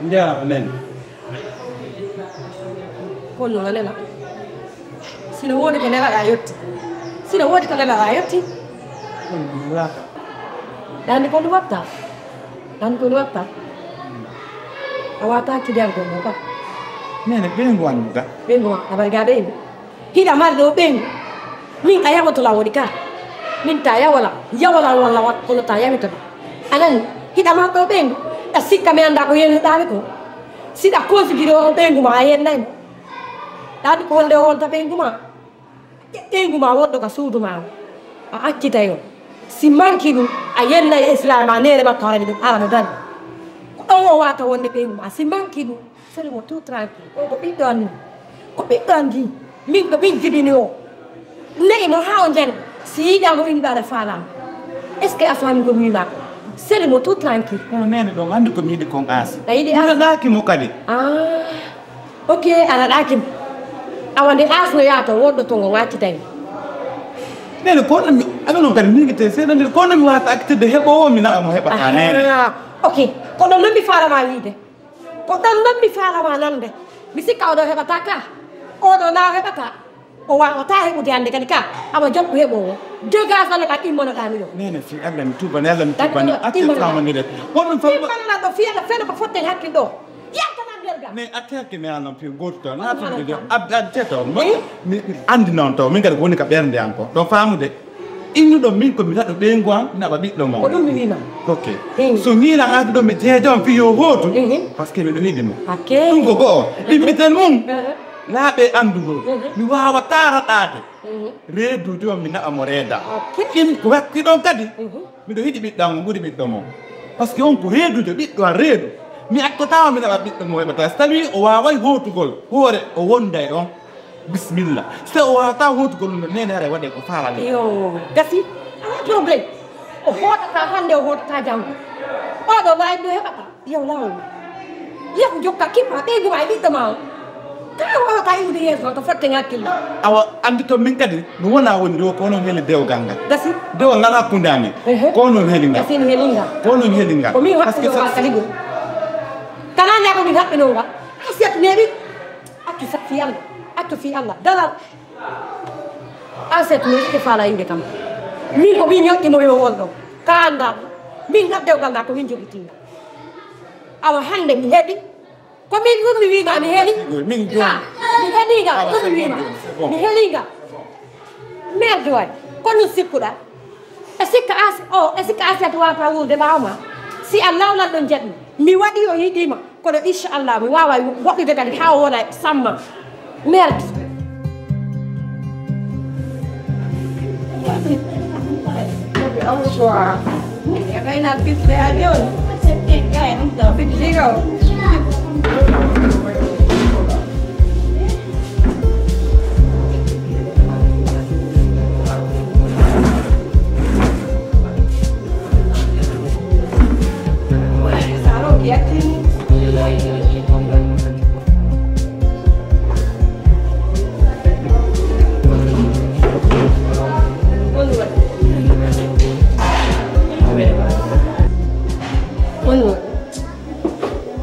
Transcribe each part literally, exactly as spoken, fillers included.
Njaaraama, nene. Kono no nela. Sino woodi ko nelaɗaa yotti. Sino woodi ko nelaɗaa yotti. Ɗandi ko ɗum watta. Ɗandi ko ɗum watta. A wata kidal ko ɗum ka. Nene, ɓeyngu an ɗum ka. Ɓeyngu ma, abar ga ɓeyngu. Hiɗa mari ɗo ɓeyngu. Min a yawoto la woni ka. Min ta yawola, yawola walla wat kono ta yawito ma. Anan, hiɗa mari ɗo ɓeyngu. A sikka mi anda ko yenuɗaami ko. Siɗa considéré on ɓeyngu ma a yennay mo. Ɗaɗi ko wonde o wonta ɓeyngu ma. Ɓeyngu ma wonɗo ka suudu ma o. A accitay o. Si manki ɗum, a yennay e Islaam a neere makko harani ɗum arano dari. Ko ɗon o wata wonde ɓeyngu ma. Si manki ɗum, Sori mo tout tranquille. On ko ɓiɗɗo an non. Ko ɓiɗɗo an jii. Min ko min jibini o. Ne'i mo haa o jannga. Si yiɗaa mo inɗo aɗa faalaama. Est-ce que a faami ko mi wi'umaa? Sori mo tout tranquille. Kono neene ɗon anndi ko mi yiɗi kon aasi. A yiɗi aasi? Mi yiɗaaki mo kadi. Ah. Ok, a yiɗaaki mo. Awa nde aasi no yaha to wonɗo to ngo ngaccitay mo. Neene ko non mi, aɗa non kadi mi yiɗi te seeɗa nde ko non mi waata accitde heɓoowo mi na'a mo heɓataa neene. Ah, ok. Ko ɗon non mi faalamaa wi'ude. Ko ɗon non mi faalamaa nande. Mi sikka oɗo heɓataa ka. Oɗo na heɓataa. O waawataa heɓude hannde kadi ka. Awa jokku heɓoowo. Jogaa fano ka immanoɗaa mi ɗo. Neene fii Alla mi tuubani, Alla mi tuubani. Acce famani de. Wonno fa- Immanoɗaa ɗo fii Alla feno ko fotte hakkil ɗo. Yaltanan nder ga. Ne acce hakkil ne an non fii gooto to. Naata mi de. Ab- acce to. Mi, mi, mi anndi non to. Min kadi ko woni ka ɓernde an ko. Ɗo faamude. Innuɗo min ko mi taɗo ɓeyngu an naɓa ɓiɗɗo mo. Ko ɗum mi wi'umaa. Ok. Eyi. So ŋiilan arde ɗo mi jeeja on fii yo hootu, ehe, parce que miɗo yiɗi mo. Ok. Ɗum ko go'o. Ɗimmitel mum, ehe, laaɓe anndugol. Ehe. Mi waawataa raɗaade. Ehe. Reeduujo on mi naɓa mo reeda. Ok. Ɗin ko wakki ɗon kadi, ehe, miɗo yiɗi ɓiɗɗo an o ɓuri ɓiɗɗo mo. Parce que on ko reeduujo, ɓiɗɗo an reedu. Mi accotaa o mi naɓa ɓiɗɗo mo heɓataa. So tawii o waaway hootugol hoore, o wonday ɗon. Bismilla. So o waawataa hootugol ɗum, neene ara waɗee ko faalaa ɗum. Yo, gasi. Alaa problème. O hootataa hannde, o hootataa janngo. Oɗo maayi no heɓata. Yo laawol. Yo ko jokka kippa, ɓeyngu ma e ɓiɗɗo ma o. Kaa waawataa iwde yeeso to fotte ŋakkillo. Awa, anndi to min kadi, mi wonaa woni ɗo, ko onon heli dewgal ngal. Gasi. Dewgal ngal hakkunde amen. Ehe. Ko onon heli ngal. Gasi, mi heli ngal. Ko onon heli ngal. Ko min hakkunde o kadi ɗum. Kanaa ne ko min haɓɓinoo ngal. Asiyatu neeɓi. Accu sa fii Alla, accu fii Alla, dalal. Aset mi yiɗi faala yimɓe kam. Min ko min yotti mo yo won ɗo. Ka anndaa, min ngal dewgal ngal ko min jogitinga. Awa hannde mi heɓi. Ko min ɗum mi wiima mi heɓi. Min jooni. Mi heɓi ngal, ɗum mi wiima. Mi heɓi ngal. Merde waay, ko ɗum sikkuɗaa? E sikka Asi-, o, e sikka Asiyatu waawata wuurde ɓaawo ma? Si a lawlan ɗon jaɓi, mi waɗi o yiɗiima, kono inchallah mi waaway woɗɗude kadi haa o wona e samma. Merde.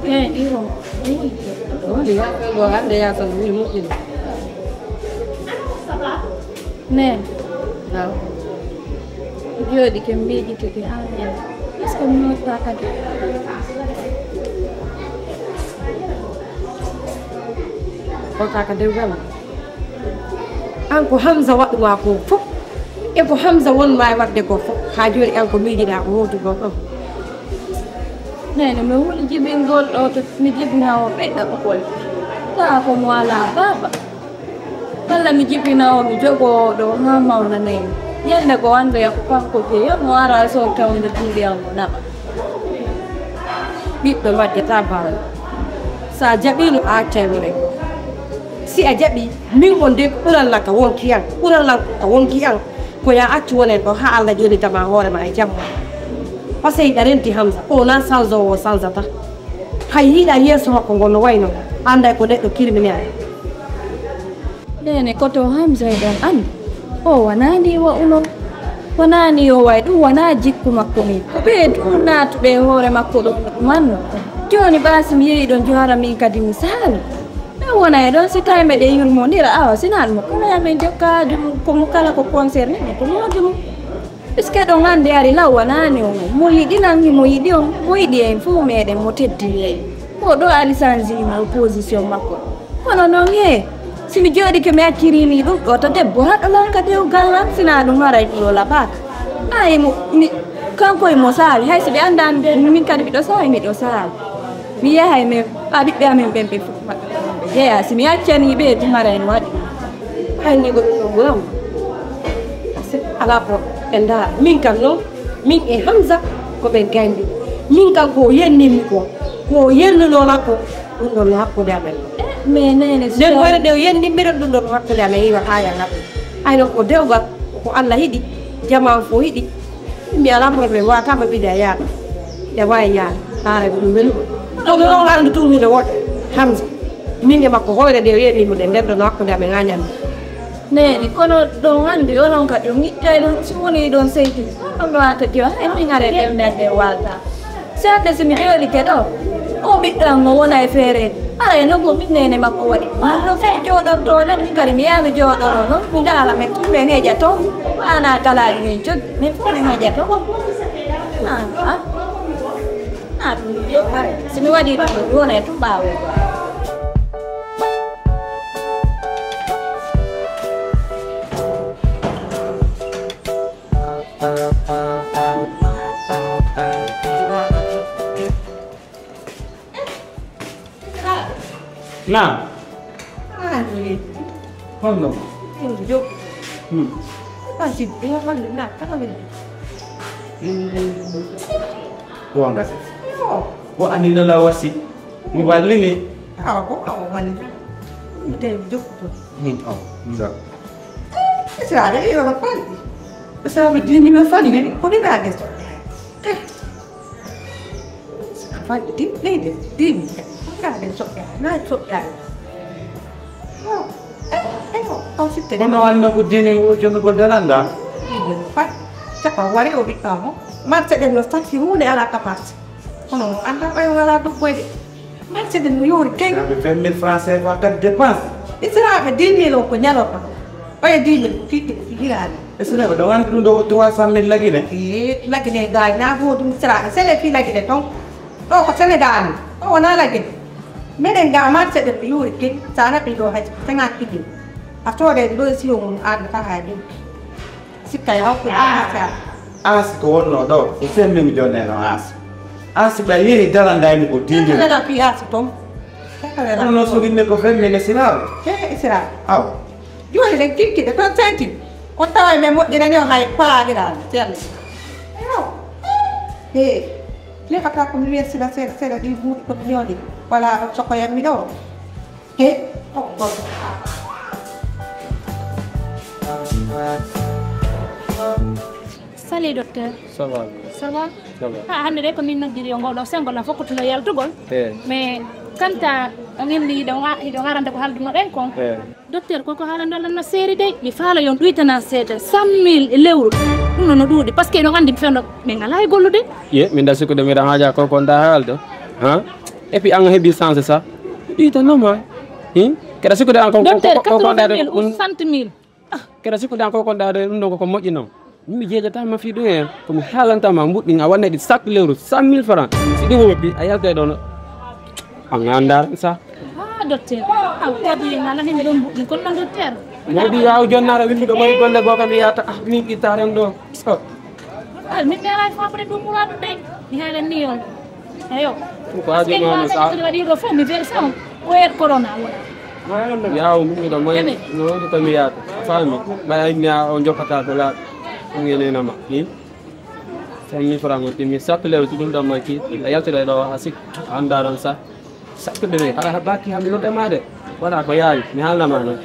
Eyi, ɗiɗo. Woni yaafo ngo hannde yaasa no woni moƴƴude. Ne. Naam. Jooɗi ke miijitiki haa ñande. Est-ce que mi noddata kadi? Wonta ka dewgal ma. An ko Hamza waɗu ma ko fof. E ko Hamza won ma e waɗde ko fof. Haa jooni an ko miijiɗaa ko hootugol ɗon. Neene, mi wuli jibingol ɗo to mi jibinaa o ɓeɗɗa ɓukol. Taa ko mo alaa baaba. Walla mi jibinaa o mi jogoo o ɗo haa mawnanee mi. Ñande ko anndoya ko kanko jeyi, mo ara so tawde piiɗi am o naɓa. Ɓiɗɗo majjata baaba. So a jaɓiino a accay mo rek. Si a jaɓii, min on de ko ɓural lan ka wonki an, ɓural lan ka wonki an, ko yo a accu wonen ɗo haa Alla ƴellita ma hoore ma e jam ma. Parce que hiɗa renti Hamza, o na sanzoowo o sanzata. Hay hiɗa yeeso makko ngon no wayno, annday ko neɗɗo criminel. Neene, ko to Hamza eɗon anndi. O wanaa nii wa'uno. Wanaa nii o wa'i, ɗum wanaa jikku makko nii. Ko ɓee du naatuɓe e hoore makko ɗum manno. Jooni, ɓaa si mi yehi ɗon, jooni min kadi mi saami. Mi wona e ɗon, si tawi meɗen yurmondira, awa, si naa ɗum, kala ya min jokka haaju mum, ko mo kala ko concerné, ko mo haaju mum. Puisque ɗon hannde ari law wanaani on, mo yiɗi nangi, mo yiɗi on, mo yiɗi en fof meɗen mo teddini en. Ko ɗo a lisansi mo position makko. Kono noon, he, si mi jooɗike mi accirii nii ɗum ɗo, to debbo haɗo lan ka dewgal lan, si naa ɗum haray ɗum ɗo laɓaaka. Ay, mo, mi, kanko e mo saawi, hay si ɓe anndaani ɓe, min kadi miɗo saawi, miɗo saawi. Mi yahay, min, ɓaa ɓiɓɓe amen ɓen ɓe fof maɓɓe, ɓe jeyaa. Si mi accanii ɓe, ɗum haray no waɗi. Hay ni ko ɗum ɗo goonga. Alaa problème. Ɓe ndaara. Min kam non, min e Hamza ko ɓen gayndi. Min kam ko o yennimmi ko, ko o yennunoo makko, ɗum ɗon no hakkunde amen. Eh, mais neene, nden hoyre nde o yennimmi ɗon, ɗum ɗon no hakkunde amen, iwa haa yalla ɗum. Ay non ko dewgal, ko Allah yiɗi, jamaa fof yiɗi. Mi alaa problème, wata ma ɓiɗa yaade. Ɗe waawi yaade. Haara ko ɗum weli ko. Ɗum ɗon hannde tun hino woɗɗi. Hamza. Min e makko hoyre nde o yennimmi ɗen, nden ɗon no hakkunde amen haa ñande. Neene, kono ɗon anndi onon kadi on ittay ɗon, si woni ɗon seydi. On ɗo wata diwa, en min are ɗemɗe ɗe walta. Si hannde si mi jooɗike ɗo, o ɓiɗɗo an o wona e feere. Aray no ko min neene makko waɗi. Ɗum ɗo fof jooɗortoo ɗon, min kadi mi yaha mi jooɗoroo ɗon. Mi ndaara men tun men heƴa toon. Ana kalaaji min joggi, min fof min heƴa toon. Ah, ah. Ah, ɗum ɗo, aray. Si mi waɗii ɗum ɗo, mi wona e tun ɓaawo. Naam. Ah, oui. Honno? Ɗum Diop. Hmm. Ah, si, yo, walla, na, kala woni. Hmm. Goonga. Yo. Ko anndi no la wasi. Mi wallini. Awa ko, awa wallini. Mi tawi mi jokkuto. Hmm, awa. Nda. Eh, sira, eh, yo, la falɗi. Sira, mi dini, mi falɗi. Ko ni na des. Eh. Fanɗi di, leydi, dimi. Fanɗi soɓɓe, na soɓɓe. Oh, eh, eh, oh, oh, sitte. Kono wonno ko dini wo jono ko dalanga. Dimi, fa, capa, wari o ɓiɗɗa mo. Marché ɗen no satti huunde ala ka marché. Kono mo annda ɓay wala doggoyde. Marché ɗen no yoori kay. Saabe vingt mille francs C F A kadi dépense. Israaɓe dix mille o ko ñalorɗo. Oya dix mille ko fiɗɗi ko fijiraani. Israaɓe ɗo wonde ɗum ɗo ko trois cent mille lagine. Ee, lagine gaay na ko ɗum Israaɓe. Sele fii lagine ton. Ɗo ko Senegal. Ɗo wona lagine. Meɗen ga marché ɗen no yoori kay. Sa naɓi ɗo hay cinquante mille. A soodee ɗo e siyo mum aɗa taha e ɗum. Sikka e hokkude Aasi. Aasi ko wonnoo ɗoo, ko semmbinmi jooni en on Aasi. Aasi ɓay yehi darandaymi ko diine. Kala fii Aasi ton. Kono noon so winne ko femmi ne siraawo. He siraawo. Aw. Jooni ɗen kinkide ton senti. On tawa men moƴƴinani on hay paagiraani. Ceerno. Ayo. He. Nefataa ko mi wiya sila seeɗa seeɗa ɗi buuɗi ko mi ñooli. Wala on sokoyanmi ɗoo. He, oh, oh. Salut, docteur. Ça va? Ça va? Ça va. Ah, hannde de ko min noddiri yo ngoo ɗoo sengo lan fokkatuno yaltugol. Eh. Mais kanta on inni hiɗon a-, hiɗon arande ko haalduno ɗen kon. Eh. Docteur, ko ko haalando lan no seeri de. Mi faala yon ɗuytana seeɗa cent mille e lewru. Ɗum no, no ɗuuɗi. Parce que hiɗon anndi mi fewndo min alaa e gollude. Ye, min da sikkude miɗa haaja ko kon da haalde. Ha? Et puis, an heɓi chance sa. Ɗi tan non ma. Hmm? Keda sikkude an ko, ko, docteur, ko, ko, ko, quatre-vingt mille ou soixante mille. Ah, keda sikkude an ko, ko ndaade ɗum ɗon ko, ko moƴƴi non. Mi jeejata ma fii ɗum en. Ko mi haalanta ma mbuɗɗi a wanna ɗi chaque lewru cent mille francs. Si ɗum woppi, a yaltay ɗon. A nganndaa sa. Ah, docteur. Aw, tabi ngala hin ɗon mbuɗɗi kon non docteur. Modi yaw jonnaara winduɗo mari golle goo kam yata. Ah, min ittaren ɗo. So. Ah, min meeɗaay faabude ɗum muraadu de. Mi haalanii on. Eyo. Ko haaji ma no sa. Parce que waɗi ɗo fof mi versa on. Ko heure corona wona. Yaw min miɗo moy. Ene. No woni ko mi yaata. Faami. Ɓay ay mi a on jokkata ko laaɓi. Ko ngenena ma. Ni. Cent mille francs mo timmi. Chaque lewru si ɗum ɗon manki. A yaltira ɗo a sik. Anndaran sa. Sattude ɓe, hara haɓaaki hami nodde ma de. Wala ko yaawi, mi haalna ma non.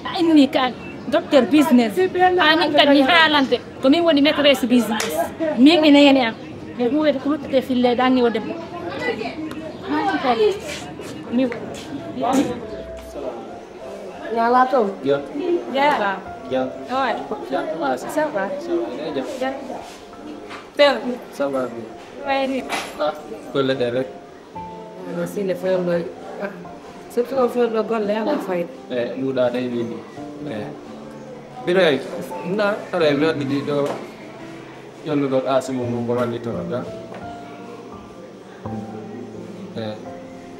A inni kan, docteur business. Amin kan mi haalante, ko min woni maîtresse business. Min e neene am. Ɓe huwete ko luttete filleede anni o debbo. Min. Ñaala toon? Ja. Ja. Ja. Oy. Ja. Ça va? Ça va. Ja. Ja. Ça va bien. Wayri. Ah, golle ɗe rek. Ano sile fewndo, ah, surtout on fewndo golle ala fayda. Eh, ɗuuɗa ɗe wiɗi. Eh. Biray, na, aray mi addi ɗo. Yolluɗo asimo mo ko wallitoro ga. Eh,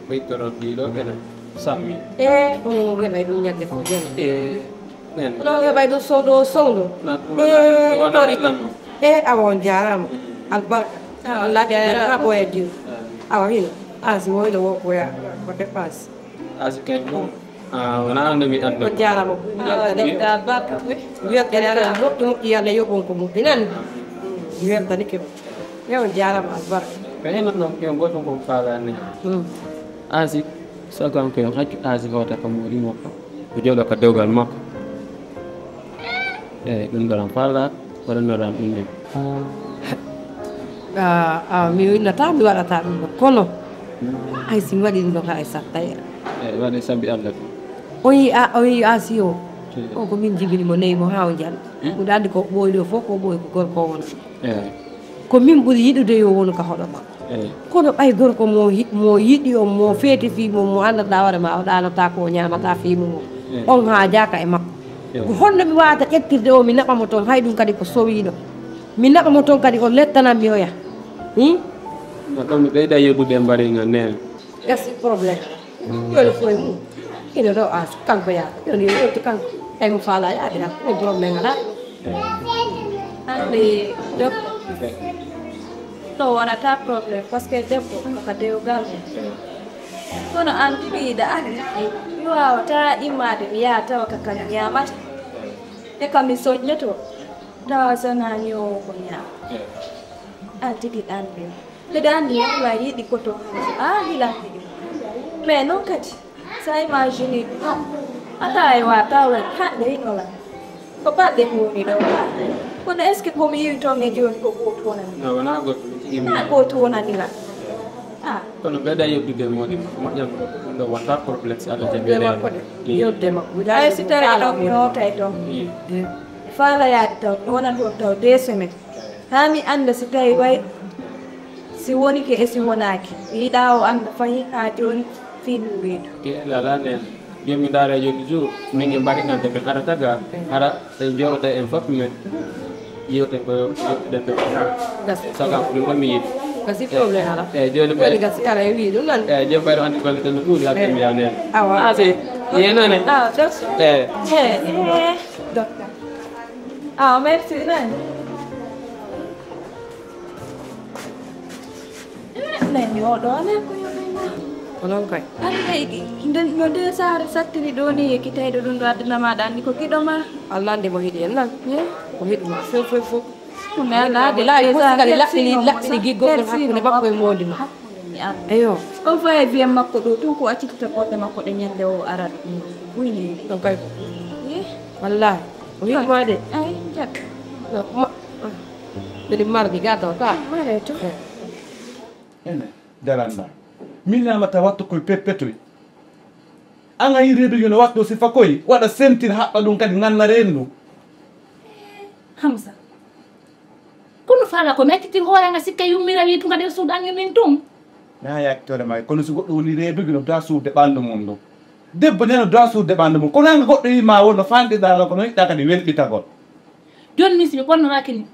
ɓeytoron ɗiɗo ɓene sammi. Eh, ko mo heɓay ɗum ñande fof jeno. Eh, nen. No heɓay ɗum sowdo o sowdo. Na, eh, wona tori. Islam. Eh, awa on jaarama. Albarka. Allah jaarama. Ko e diw. Eh. Awa hino. Asi woylo wo ko ya. Ko dépense. Asi kay ɗum. Ah, wona an mi ando. On jaarama. Awa de albarka. Weltanama moƴƴi moƴƴi Yalla yoɓon ko moƴƴi nan. Weltanike. Yo on jaarama albarka. Kadi non non yo goto ko faala ni. Hmm. Asi, so kanko yo accu asi hota ko moɗi mo. O jooɗo ka dewgal makko. Eyi, ɗum ɗoran faala, waɗannoran ɗum ɗum. Ah, ah, mi winnata, mi waɗata ɗum ɗo. Kono, ay si mi waɗi ɗum ɗo, hay sattay. Eyi, waɗi sabi Allah ɗum. O yi a, o yi asi o. Eyi. O ko min jibini mo, neyi mo haa o jal. Hmm? Miɗo anndi ko ɓooyi ɗo fof, ko ɓooyi ko gorko o woni. Eyi. Ko min ɓuri yiɗude yo wonu ka hoɗo makko. Eyi. Kono ɓay gorko mo hi-, mo yiɗi on, mo feeti fii mum, mo anndanɗaa hoore ma, o ɗaanotaako, o ñaamataa fii mum. Eyi. On haajaaka e makko. Eyi. Ko honno mi waawata ƴettirde o, mi naɓa mo ton, hay ɗum kadi ko sowiiɗo. Mi naɓa mo ton kadi, o lettanan mi oya. Hmm? No ɗon mi ɓeyda yeɗude mbaɗi ngal neen. Gasi problème. Yoni foye mum. Ino ɗo as, kanko yaa. Yoni yewtu kanko. Ay mo faala yaade kam. Ɗum problème alaa. Anndi, debbo, ɗo wonata problème, parce que debbo ko ka dewgal mum. Kono an tigi yiɗa anndi, mi waawataa immaade, mi yaha tawa ka kam ñaamata. E kam mi soññoto, tawa so naa ñoowo ko ñaama. An tigi anndi. Mbeɗa anndi yalla yiɗi ko to, a hilanmi ɗum. Mais non kadi, sa imagine ɗum, a tawa e wa tawa hannde hino la. Ko baɗɗe ngoni ɗo. Kono est-ce que ko mi yewi toon e jooni ko gooto wonani? No, wonaa gooto, mi tigi mi. Wonaa gooto wonani la. Ah. Kono mbeɗa yewtude e moɗi, moƴƴam ɗum ɗo wonta problème si Allah jaɓi. Yewtude makko de. Yewtude makko. Ay, si tawi ɗon mi hootay ɗon. Mm. Faala yaade taw, mi wona ɗon taw deux semaines. Haa mi annda si tawi way, si wonike e si wonaaki. Mi yiɗaa o annda fahin haa jooni fii ɗum reedu. Ke lala nen. Jooni mi ndaara jooni jour, min e mbaɗi nande ɓe arata ga, hara ɓe jooɗoɗa en fof min. Yewten ko yewtuɗen ɓe. Gasi. Saga ko ɗum mi yiɗi. Gasi problème hara. Eh, jooni ɓe. Woni gasi hara e wii ɗum nan. Eh, jooni ɓe ɗo anndi golle tan no ɗuuɗi, hakke mi yaane. Awa. Ah, si. Yenane. Ah, docteur. Eh. Eh, eh, docteur. Ah, merci, nan. Nani oɗo alaa ko yonayma. Ko non kay. An leydi, nden no nde saare sattiri ɗo ni, yekkitayɗo ɗum ɗo aduna maɗa, anndi ko giɗo ma. Allah anndi mo hiɗi en nan. Eh? Ko hiɗi ma, fof, fof, fof. Ko mi alaa de, billahi, ko sigali laɓɓini, laɓɓini giggol hakkunde makko e moodi ma. Eyo. On fayi viyen makko ɗo, tun ko accitata golle makko ɗe ñande o arat. Buyni. Ɗon kay ko. Eh? Wallahi. O hiɗi ma de. Ay, jaɓ. No, ma-, Mbeɗe mardi ga taw ka. Mare to. Eh. Ene, daranɗa. Min namata wattu koye peppetoy. An a yi reedu yo no wattu sifa koy, waɗa sentir haɓɓa ɗum kadi ŋannare en ɗum. Hamsa. Kono faala ko mettitir hoore nga sikka yummira wi tunga nder suudu an yumin tun. Na yaktore may, kono si goɗɗo woni reedu no da suude ɓandu mum ɗum. Debbo ne no da suude ɓandu mum. Kono an goɗɗo yi ma won no fanɗiɗa no kono yiɗɗa kadi welɓitagol. Jooni min, si mi ɓornoraaki ni,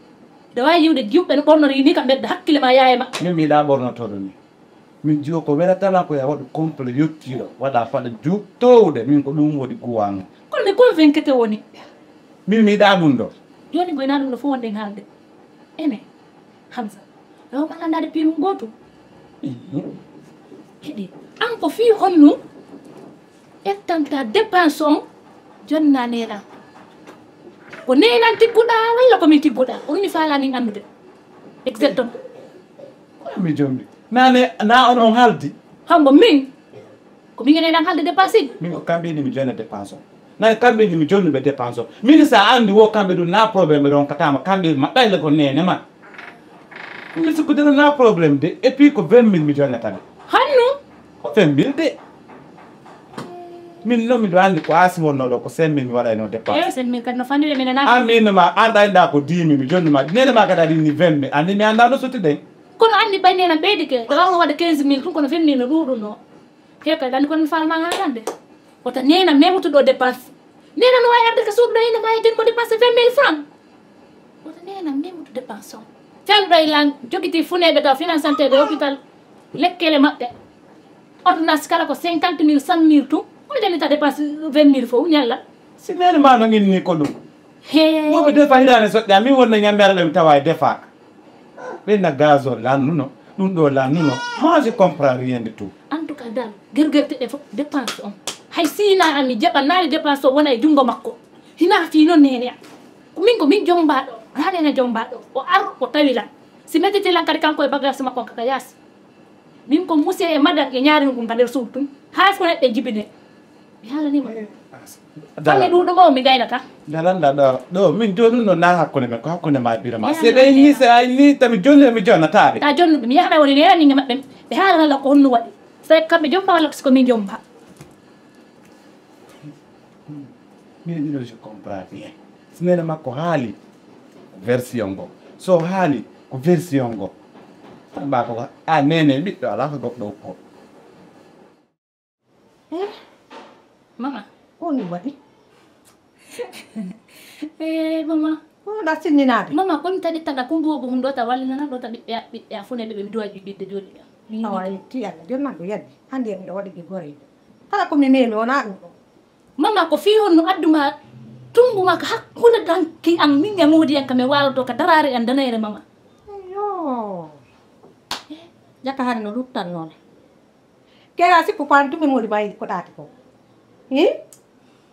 miɗo waawi yi'ude jiwɓe no ɓornorii ni ka mbedda, hakkille ma yaha e maɓɓe. Min mi yiɗaa ɓornotooɗo ni. Min jiwo ko welatama ko ya waɗu complet yottiiɗo, waɗa faɗa juuɓtowɗe, min ko ɗum woni guwaan. Kono mi convaincre woni. Min mi yiɗaa ɗum ɗo. Jooni ko ina ɗum ɗo fof wonde en haalde. Ene, Hamsa, ɗo ma anndaade piimu gooto. Mhm. Heɗi, an ko fii honno? Ettanta dépense on, jonna neelan. Ko neelan tigguɗaa walla ko min tigguɗaa? Ko ɗum mi faalaa min anndude. Exactement. Mi jombi. Nane, na on on haldi. Hambo min. Ko min neelan halde dépense ɗi. Min ko kamɓe ni mi jonna dépense on. Nane kamɓe ni mi jonnuɓe dépense on. Min sa andi wo kamɓe ɗum na problème ɗon katama kamɓe maɓɓayle ko nene ma. Mi sikkude na problème de. Et puis ko vingt mille mi jonnata ɓe. Hannu? Ko vingt mille de. Min non miɗo anndi ko Asi wonnoo ɗoo, ko cinq mille mi waɗaynoo dépense. Eyo, cinq mille kadi no fanɗi de, mi nanaaki. An mi innama, an ɗa innɗa ko dix mille, mi jonnuma. Neene ma kadi aɗa inni vingt mille. Anndi mi anndaa no sottuɗen. Kono anndi ɓay neene am ɓeydike, o waɗa quinze mille tun, kono vingt mille no ɗuuɗunoo. He kadi, anndi kono mi faalanaaka haalande. Wota neene am memutuɗo dépense. Neene am no waawi arde ka suudu ɗoo, ina maayi denmo dépense vingt mille francs. Wota neene am memutu dépense on. Fewndo e lan, jogitii funeeɓe taw, finançanteeɓe hôpital, lekkele maɓɓe. Ordonnance kala ko cinquante mille, cent mille tun. Ko janita dépense vingt mille fof, ñalla. Si neene ma no inni ko ɗum. He. Moɓe defa hitaande soƴƴa, min wonno ñammeere ɗo mi tawa e defaaka. Ɓen na gazole lannuno, ɗum ɗo lannuno. Moi, je comprends rien du tout. En tout cas, dal, gergerte ɗe fof, dépense on. Hay si hinaa an mi jaɓanaali dépense on wona e junngo makko. Hinaa fii non neene an. Ko min, ko min jommbaaɗo, haa neene jommbaaɗo. O ar, o tawi lan. Si mettitii lan kadi kanko e bagage makko on kaka yaasi. Min ko monsieur e madame e ñaari ɗum ka nder suudu tun. Haa ko neɗɗo e jibine. Mi haalanii ma. Fanni ɗuuɗugo on mi gaynata. Dalanda ɗo, ɗo min jooni no na hakkunde men, ko hakkunde ma e Birama. Si ɓe inni, si a inni, tami jonni mi jonnataa ɓe. Ta jonnuɓe, mi yaha woni neeraninge maɓɓe. Ɓe haalana lan ko honno waɗi. So kamɓe jomba walla ko si ko min jomba. Min ɗiɗo, je comprends rien. Si neene makko haali, ko version ngo. So haali, ko version ngo. Tan ɓa ko, a neene ɓiɗɗo alaa ko goɗɗo ko. Eh, mama. Ko ɗum waɗi? Eh, mama. Ko ɗa sinninaade? Mama, ko mi taƴi taga ko mbuubu hum ɗo ta wallinana ɗo ta ɓiɓɓe, ɓiɓɓe a fune ɓe ɓe mi duwa ɓiɓɓe jooɗi ɓe. Mi Awa, yii. Ti Allah, jonnanɗo yaddi. Hannde miɗo waɗi ɓe gore. Kala ko mi meemi wonaa ɗum ɗo. Mama, ko fii honno addu ma tunngu ma ka hakkunde danki an, min e moodi an ka mi waaloto ka daraare an daneere, mama. Yo. Jaka hari no luttannoon. Kera sikku ko an tumi moodi ma yiɗi ko ɗaati ko. Hi?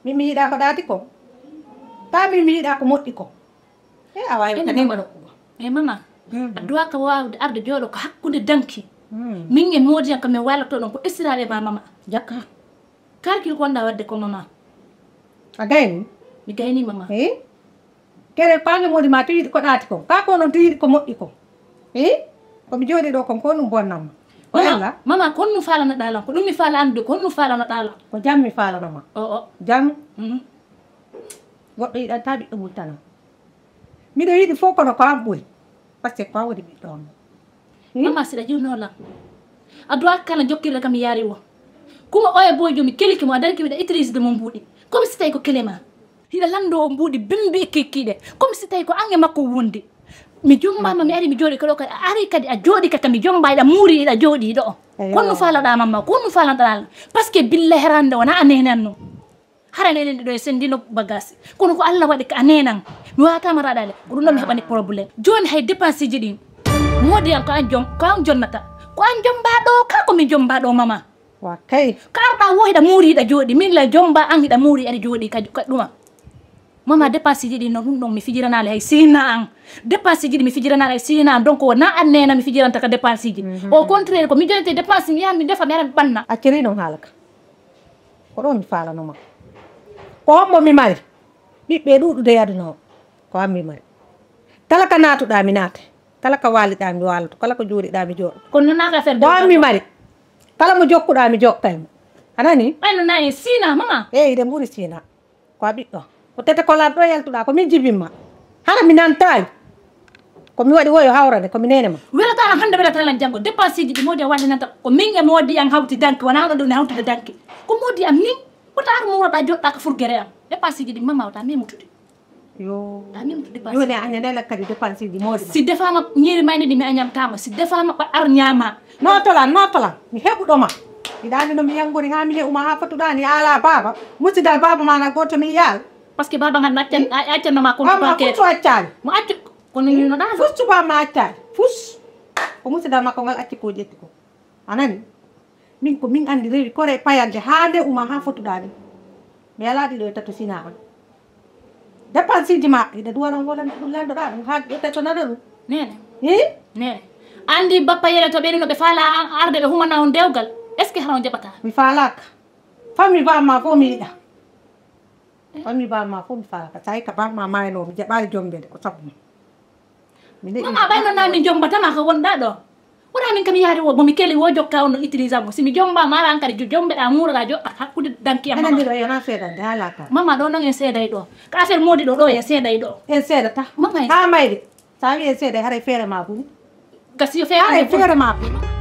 Min mi yiɗaa ko ɗaati ko. Taa min mi yiɗaa ko moƴƴi ko. E awa yo Ene kadi mama. Mbaɗo. E mama. Mm. Addu'a ka waawde arde jooɗo ko hakkunde danki. Mm. Min e moodi an ka mi waaloto ɗon ko esiraaɓe ma, mama. Jaka. Kalkil ko wonɗaa waɗde ko, mama? A gayni? Mi gayni, mama. Eyi? Kere paange moodi ma to yiɗi ko ɗaati kon. Kaa ko non to yiɗi ko moƴƴi kon. Eyi? Ko mi jooɗi ɗo kon, ko ɗum bonnamma. Ko Mama, yalla? Mama, ko honɗum faalanoɗaa lan? Ko ɗum mi faala anndude, ko honɗum faalanoɗaa lan? Ko jam mi faalanoma. O, o. Jam? Mhm. Goɗɗo yiɗanta ɓiɗɗo mum tan. Miɗo yiɗi fof kono ko an ɓuri. Parce que ko an woni ɓiɗɗo am. Hmm? Mama, si ɗa jiwnoo lan. A duwaaka kala jokkirde kam yaari wo. Kuma oya boy jomi keliki mo a darki miɗa utilisde mo mbuuɗi. Comme si tawi ko kelema. Hiɗa lanndo o mbuuɗi bimbi e kikkiɗe. Comme si tawi ko an e makko wondi. Mi jombaama mi ari mi jooɗi ko ɗo kadi a ari kadi a jooɗi kadi mi jomba iɗa muuri iɗa jooɗi ɗo. Eyo. Ko honno faalaɗaa mamma ko honno faalaɗaa lan. Parce que billa heraande wona a nenanno. Hara nenen ɗiɗo e senndino bagage. Kono ko Allah waɗi ka a nenan. Mi waawata maraɗaale. Ko ɗum ɗon mi heɓani problème. Jooni hay dépenseji ɗin. Moodi an ko an jom, ko an jonnata. Ko an jombaa ɗo, ka ko min jombaa ɗo mama. Wa kay. Ka arɗa wo hiɗa muuri hiɗa jooɗi. Min la jomba an hiɗa muuri aɗa jooɗi ka, ka ɗuma. Mama dépenseji ɗin no ɗum ɗon mi fijiranaale hay sina an. Dépenseji ɗi mi fijiranaale hay sina an. Donc wona an nena mi fijiranta ka dépenseji. Mhm. Au contraire ko mi jonete dépense mi yaha mi defa mi ara mi ɓanna. Acciri ɗon haala ka. Ko ɗon mi faalanoma. Ko hombo mi mari? Ɓiɓɓe e ɗuuɗude e aduna o. Ko an mi mari. Kala ka naatuɗaa mi naate. Kala ka waaliɗaa mi waaloto. Kala ko jooɗiɗaa mi jooɗo. Kono non naaka affaire. Ko an mi mari. Kala mo jokkuɗaa mi jokkay mo. A nani? Ɓay no nayi sina mama. Eyi, ɗe ɓuri sina. Ko a ɓiɗɗo. Ko tete ko lan ɗo yaltuɗaa. Ko min jibinma. Hara mi nantaali. Ko mi waɗi woyo hawrande ko mi nene ma. Welataano hannde welataano lan janngo dépenseji ɗi moodi an wallinanta ko min e moodi an hawti danki wonaa oɗon ɗo ne hawtida danki ko moodi an min wota ar mo wota joɗɗa ko furgere an dépenseji ɗi mama wota memutude. Yo. Wota memutude dépense. Joni a ñanela kadi dépenseji moodi ma. Si defaama ñiiri mayni ɗi mi a ñamtaama si defaama ɓa ar ñaama. Notolan notolan mi heɓuɗo ma. Hiɗa andi no mi yangori ha mi heɓuma ha fotuɗani a ala baaba musidal baaba ma na goto mi yaal. Parce que baaba ngal mi accan a accanno ma compte bancaire. Fusu accani. Mo accu kono yinoɗa. Fus cuba ma accani fus. Ko musidal makko ngal acci ko ƴetti ko. A nani? Min ko min andi rewi kore payande ha nde uma ha fotuɗa ni. Mi ala ɗiɗo e tato sina on. Dépenseji ma hiɗa duwaran wolande ɗum landoɗa ɗum ha ƴetta to nana ɗum. Nene. Hi? Nene. Andi bappa yele to ɓeni no ɓe faala an arde ɓe humana on dewgal. Est ce que hara on jaɓata? Mi faalaka. Fammi bamma fof mi yiɗa. Fammi bamma fof mi faalaka. Tawi ka bamma mayno mi jaɓaali jombede ko sabu ma. Mama ɓayno na min jombatama ko wonɗa ɗo. Ɓura min kam yaade wo, mo mi keli wo jokka on no utilisable. Si mi jomba mara an kadi jo-, jombeɗa muurata joɗɗa hakkude danki am. Enen mama. Ɗiɗo yana seedande, hala ka. Mama ɗo non en seeday ɗo. Ka affaire moodi ɗo, ɗo en seeday ɗo. En seedata. Mama en. Ha mayde. Sa wi en seeday, haray feere ma buni. Gasi yo feere. Haray feere ma buni.